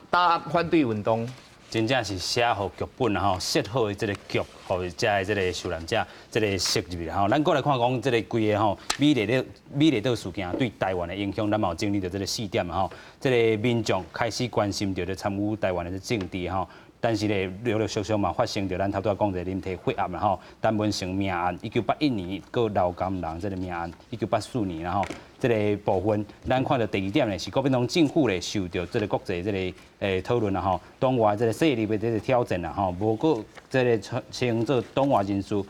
打壓反對運動。真正是寫好劇本啊吼，設好的這個局，予遮的這個受難者這個設入去吼。咱過來看講這個規个吼，美麗島事件對台灣的影響，咱嘛有整理著這個四點吼。這個民眾開始關心著咧參與台灣的政治吼。但是咧，陸陸續續嘛發生著咱頭拄仔講的林提血案啦吼，陳文成命案，1981年，閣劉甘仁這個命案，1984年啦吼，這個部分，咱看著第二點咧，是國民黨政府咧受著這個國際這個討論啦吼，黨外這個勢力的這個挑戰啦吼，無閣這個稱做黨外人士，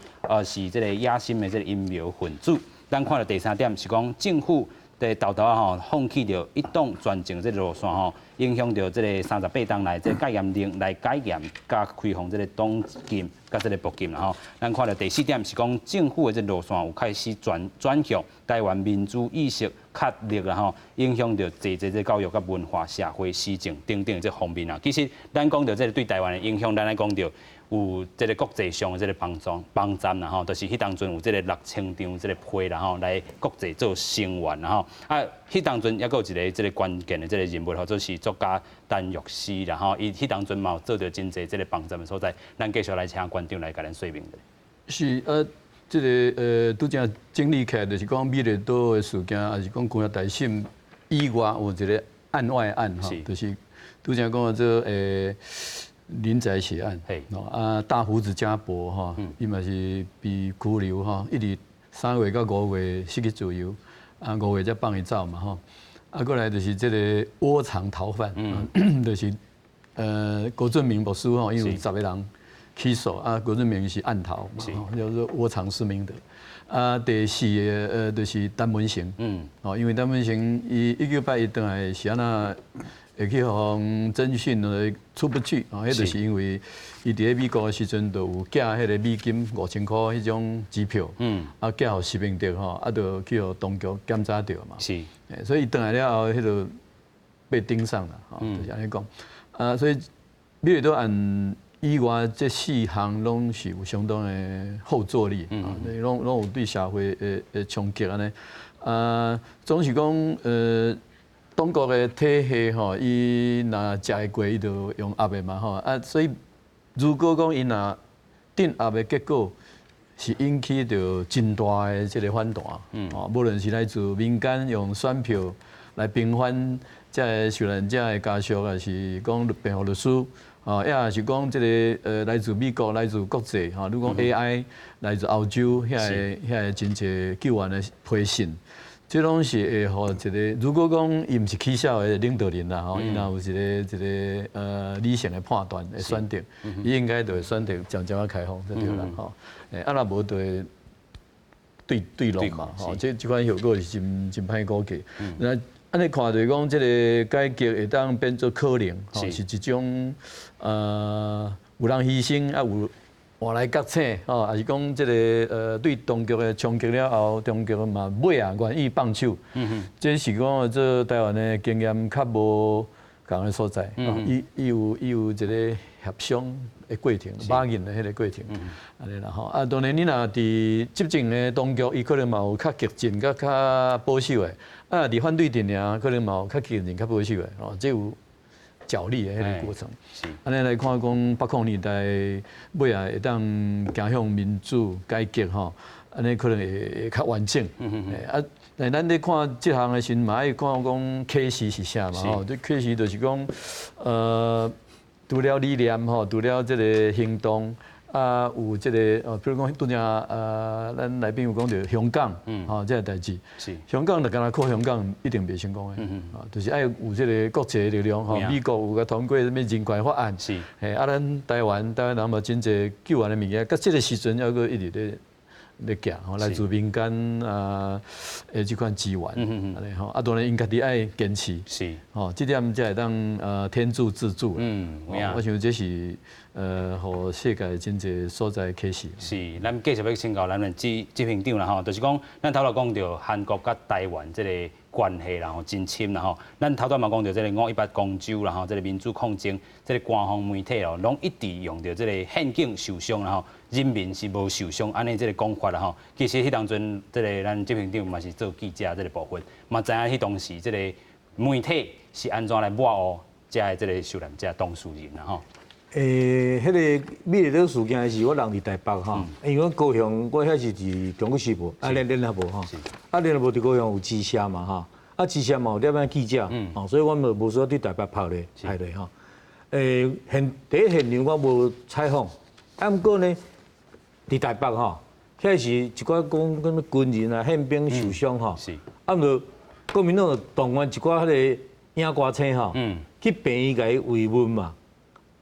是這個野心的這個陰謀分子。咱看著第三點是講政府佇沓沓吼放棄著一黨專政這個路線吼，影響著這個38冬內這個戒嚴令來解嚴佮開放這個黨禁佮這個報禁啦吼。咱看著第四點是講政府的這個路線有開始轉向台灣民主意識確立啦吼，影響著濟濟這教育佮文化、社會、時政等等這方面啊。其實咱講著這個對台灣的影響，咱愛講著有這個國際上的這個幫助幫站啦吼，就是彼當陣有這個6000張這個批啦吼，來國際做聲援啦吼。啊，彼當陣猶閣有一個這個關鍵的這個人物，號做是作家陳玉思啦吼，伊彼當陣嘛有做著真濟這個幫站的所在。咱繼續來請館長來共咱說明。是啊，這個拄才整理起來就是講美麗島的事件，抑是講關押大審以外，有一個案外案吼，就是拄才講的這林宅血案，啊，大鬍子家伯吼，伊嘛是被拘留吼，一直3月到5月失去自由，啊，5月才放伊走嘛吼，啊，過來就是這個窩藏逃犯，就是郭俊明牧師吼，因為有10個人起訴，啊，郭俊明是案逃嘛，叫做窩藏施明德，啊，第四个就是陳文成，哦，因為陳文成伊1981轉來是按怎？會去予偵訊出不去啊，彼就是因為伊佇咧美國的時陣就有寄彼个美金5000箍彼種支票，啊寄予施明德吼，啊就去予當局檢查著嘛，所以伊轉來了後，彼個被盯上了，吼，就是按呢講，啊，所以美麗島案以外，這四項攏是有相當的後座力，啊，攏攏有對社會的的衝擊按呢，啊，總是講黨國的體系吼，伊若食會過，伊就用壓的嘛吼，啊，所以如果講伊若鎮壓的結果是引起著真大的這个反彈，哦，無論是來自民間用選票來平反這个受難者的家屬，抑是講辯護律師，哦，抑是講這个來自美國、來自國際，吼，你講 AI 來自歐洲遐个遐个真濟救援的批信。這攏是會予一個，如果講伊毋是起痟的領導人啦，吼，伊若有一个一个理性的判斷的選擇，伊應該就會選擇漸漸仔開放，這對啦，吼。啊若無就會對對攏嘛，吼，這這款效果是真真歹估計。那按呢看就是講，這个改革會當變做可能，吼，是一種有人犧牲啊有換來覺醒，吼，抑是講這个對當局的衝擊了後，當局嘛尾仔願意放手。這是講做台灣的經驗較無仝的所在。伊伊有伊有一个協商的過程，馬印的彼个過程。按呢啦吼，啊，當然你若佇執政的當局，伊可能嘛有較激進、佮較保守的；啊，佇反對陣營可能嘛有較激進、較保守的。吼，這有角力的彼个過程。按呢來看講，80年代尾仔會當走向民主改革吼，按呢可能會會較完整。啊，但咱咧看這項的時陣，嘛愛看講啟示是啥嘛吼？這啟示就是講，除了理念吼，除了這个行動，啊，有這个比如講拄才咱來賓有講著香港，吼，這个代誌。香港就干焦靠香港一定袂成功的，啊，就是愛有這个國際力量吼，美國有共通過啥物人權法案，嘿，啊，咱台灣台灣人嘛真濟救援的物件，到這个時陣猶閣一直咧咧行吼，來自民間啊的這款支援，按呢吼，啊，當然𪜶家己愛堅持，吼，這點才會當天助自助。我想這是予世界真濟所在啟示。是，咱繼續欲請教咱的執執行長啦吼，就是講咱頭拄講著韓國佮台灣這个關係啦吼，真深啦吼。咱頭拄嘛講著這个518公州啦吼，這个民主抗爭，這个官方媒體哦，攏一直用著這个憲警受傷啦吼，人民是無受傷按呢這个講法啦吼。其實彼當陣，這个咱執行長嘛是做記者這个部分，嘛知影彼當時這个媒體是按怎來抹烏遮的這个受難者當事人啦吼。彼个美麗島事件時，我人佇台北吼，因為阮高雄，我遐時佇中國時報，啊聯聯合報吼，啊聯合報佇高雄有支社嘛吼，啊支社嘛有兩班記者，吼，所以阮無無需要佇台北跑咧派咧吼。現佇咧現場我無採訪，啊毋過呢，佇台北吼，遐時一寡講啥物軍人啊、憲兵受傷吼，啊毋過國民黨動員一寡彼个影歌星吼，去病院共伊慰問嘛，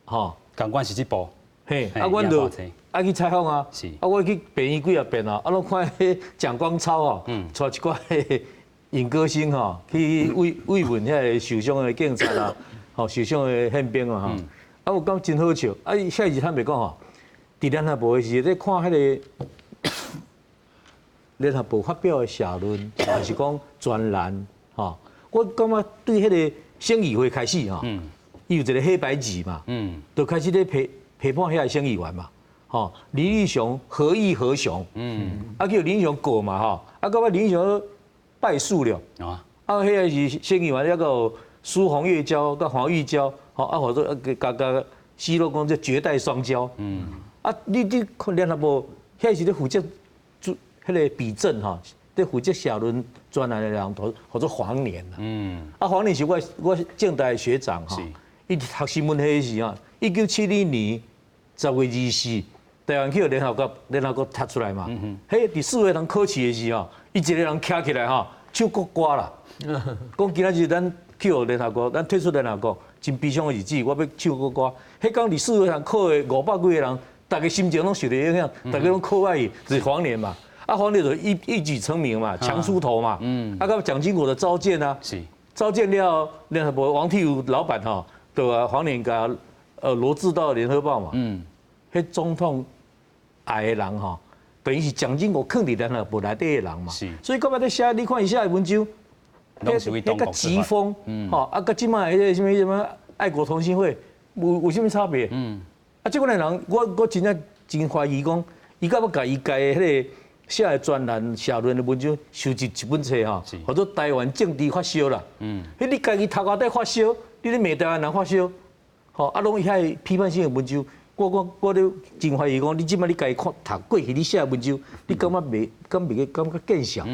吼。仝款是這部，嘿，啊，阮就愛去採訪啊，啊，我去病院幾仔遍啊，啊，攏看彼蔣光超吼，帶一寡彼影歌星吼去慰慰問遐个受傷的警察啊，吼，受傷的憲兵啊，吼，啊，我感覺真好笑，啊，伊遐時坦白講吼，佇聯合報的時咧看彼个聯合報發表的社論，抑是講專欄，吼，我感覺對彼个省議會開始吼。伊有一个黑白紙嘛，就開始咧批批判遐个省議員嘛，吼，林義雄何義何雄，啊叫林義雄告嘛，吼，啊到尾林義雄敗訴了，啊，彼个是省議員抑閣蘇洪月嬌佮黃玉嬌，吼，啊或者共共奚落講這絕代雙驕，啊你你看聯合報遐時咧負責做彼个筆證吼，咧負責社論專欄的人，都號做黃年啦，啊黃年是我我政大的學長吼。伊讀新聞系時啊，1972年10月24，台灣去予聯合國聯合國踢出來嘛。彼佇四會堂考試的時候，伊一个人徛起來吼，唱國歌啦。講今仔日咱去予聯合國，咱退出聯合國，真悲傷的日子，我欲唱國歌。彼工佇四會堂考的500幾个人，逐家心情攏受著影響，逐家攏靠愛伊，就是黃年嘛。啊，黃年就一一舉成名嘛，強出頭嘛。啊，佮蔣經國的召見啊。召見了聯合報王體如老闆吼，對啊，黃連共羅致到聯合報嘛。彼總統愛的人吼，等於是蔣經國囥佇聯合報內底的人嘛。所以到尾咧寫，你看伊寫的文章，彼個疾風，吼啊，佮這擺彼个啥物啥物愛國同心會，有啥物差別？啊，這款的人，我真正真懷疑講，伊敢欲共伊家的彼个寫的專欄、社論的文章收集一本冊吼，號做台灣政治發燒啦。彼你家己頭殼底發燒，你咧罵台灣人發燒，吼啊，攏遐批判性的文章，我咧真懷疑講，你這擺你家己看讀過去你寫的文章，你感覺袂敢袂感覺見笑？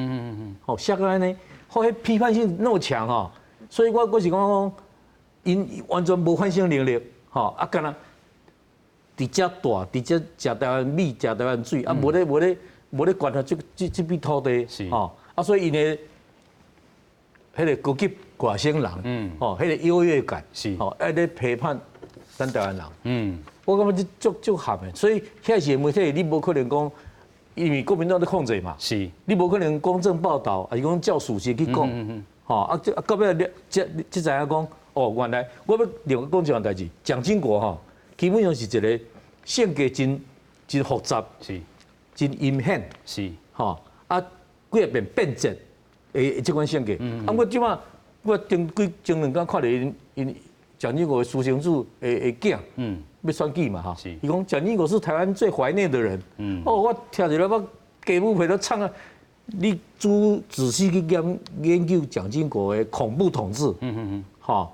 吼，寫到按呢，吼，彼批判性那麼強吼，所以我是感覺講，𪜶完全無反省能力，吼啊，敢若佇遮大，佇遮食台灣米、食台灣水，啊，無咧關懷這片土地，吼啊，所以𪜶的彼个高級外省人，吼，彼个優越感，吼，愛咧批判咱台灣人。我感覺這足足合的，所以遐時的媒體你無可能講，因為國民黨咧控制嘛，你無可能公正報導，抑是講照事實去講，吼啊，這啊到尾你這這知影講，哦，原來我欲另外講一項代誌，蔣經國吼，基本上是一個性格真真複雜，真陰險，吼啊，幾若變變節的這款性格。啊，我這擺我前幾前兩工看著𪜶𪜶蔣經國的私生子的囝，欲選舉嘛吼，伊講蔣經國是台灣最懷念的人。哦，我聽一下我雞母皮都創啊！你仔細去研究蔣經國的恐怖統治，吼，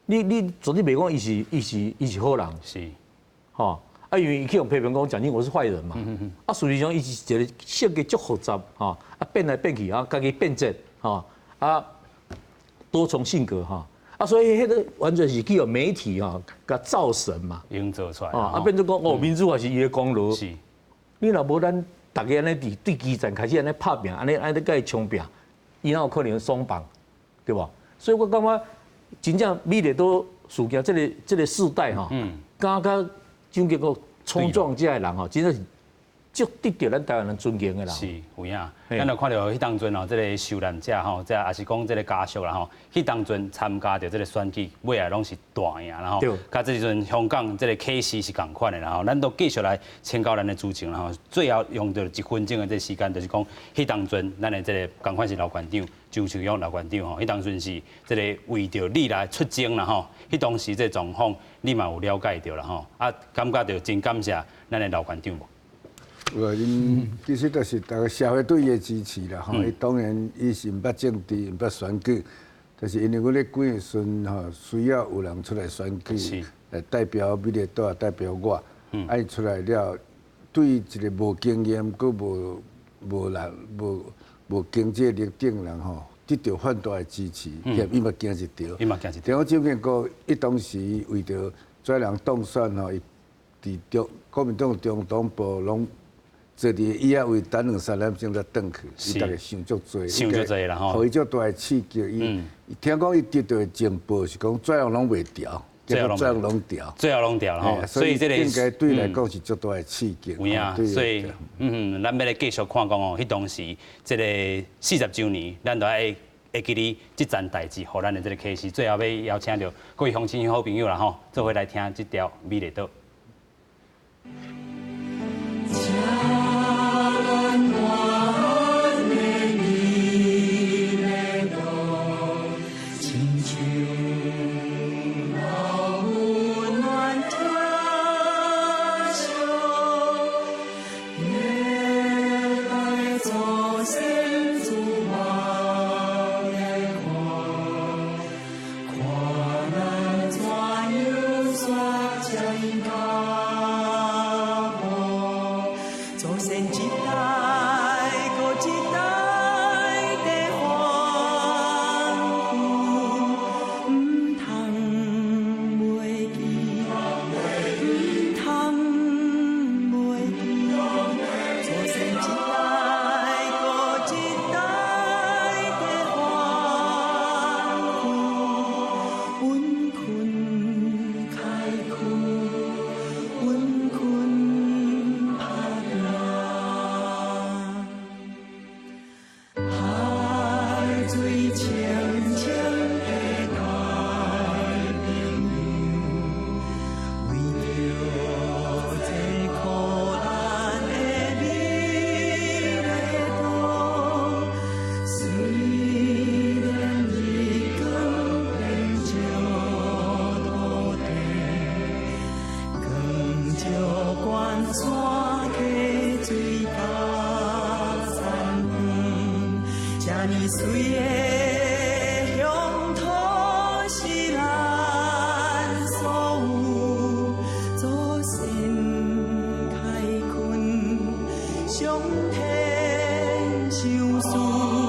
你絕對袂講伊是好人，吼，啊，因為伊去予批評講蔣經國是壞人嘛，啊，事實上伊是一個性格足複雜，吼，啊變來變去啊，家己變節，吼，啊多重性格吼，啊，所以彼个完全是去予媒體吼，共造神嘛，營造出來，啊變做講哦，民主化是伊的功勞，你若無咱逐家按呢佇對基層開始按呢拍拚，按呢按呢共伊衝拚，伊哪有可能鬆綁，對無？所以我感覺真正美麗島事件這個世代吼，敢佮蔣經國衝撞這的人吼，真正是足得著咱台灣人尊敬的人。是有影，咱就看著彼當陣哦，這个受難者吼，這抑是講這个家屬啦吼，彼當陣參加著這个選舉，尾仔攏是大贏啦吼。佮這時陣香港這个啟示是仝款的啦吼，咱都繼續來請教咱的主持人吼，最後用著一分鐘的這個時間，就是講彼當陣咱的這个仝款是老館長張樹勇老館長吼，彼當陣是這个為著你來出征啦吼，彼當時這個狀況你嘛有了解著啦吼，啊，感覺著真感謝咱的老館長無？有啊，𪜶其實就是逐个社會對伊的支持啦吼。伊當然伊是毋捌政治，毋捌選舉，但是因為阮咧幾个時陣吼，需要有人出來選舉，來代表美麗島，代表我。啊，伊出來了，對一个無經驗、閣無人、無經濟力頂人吼，得著遐大的支持，伊嘛驚一著。伊嘛驚一著。蔣經國伊當時為著跩人當選吼，伊佇中國民黨中黨部攏坐佇椅仔位等兩三點鐘才轉去，伊逐个想足濟，想足濟啦吼，予伊足大的刺激。伊聽講伊得著的情報是講跩攏袂調，最後攏調，最後攏調吼。所以這个應該對來講是足大的刺激。有影，所以咱欲來繼續看講哦，彼當時這个40週年，咱都愛會記得這件代誌，予咱的這个啟示。最後欲邀請著各位鄉親好朋友啦吼，做伙來聽這條美麗島。水的鄉土是咱所有，祖先開墾，上天賞賜。